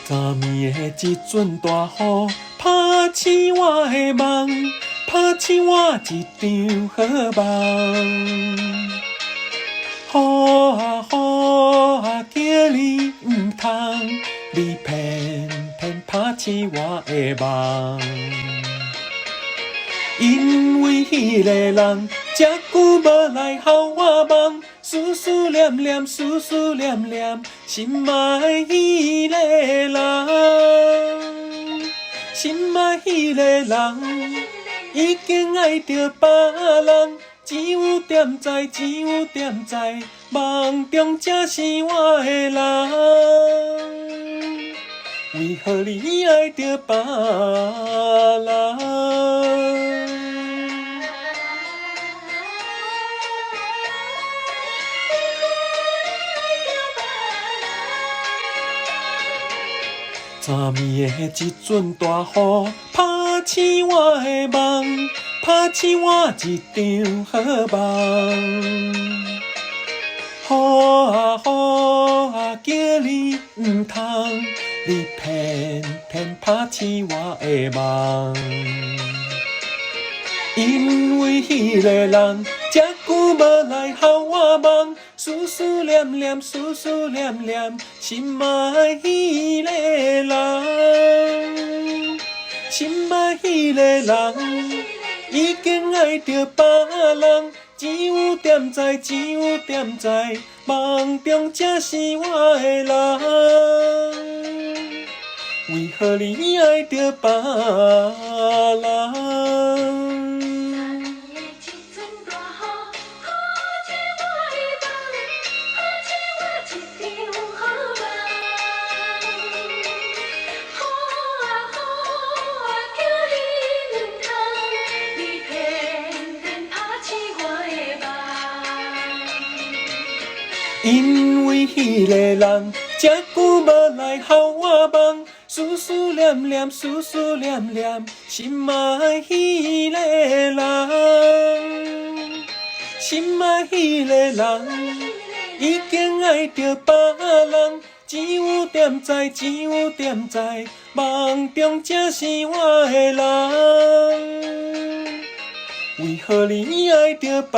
昨暝的一陣大雨，拍醒我的夢，拍醒我一場好夢。雨啊雨啊，叫你毋通，你偏偏拍醒我的夢。因為彼個人遮久無來予我夢，思思念念，思思念念，心愛彼個人，心愛彼個人，已經愛著別人，只有踮在，只有踮在夢中才是我的人。為何你愛著別人？昨暝的一陣大雨，拍醒我的夢，拍醒我一場好夢。雨啊雨啊，叫你毋通，你偏偏拍醒我的夢。因為彼個人遮久無來予我夢，思思念念，思思念念，心愛彼個人，心愛彼個人，已經愛著別人，只有踮在，只有踮在夢中才是我的人。為何你愛著別人？因為彼個人遮久無來予我夢，思思念念，思思念念，心愛彼個人，心愛彼個人，已經愛著別人，只有踮在，只有踮在夢中才是我的人。為何你愛著別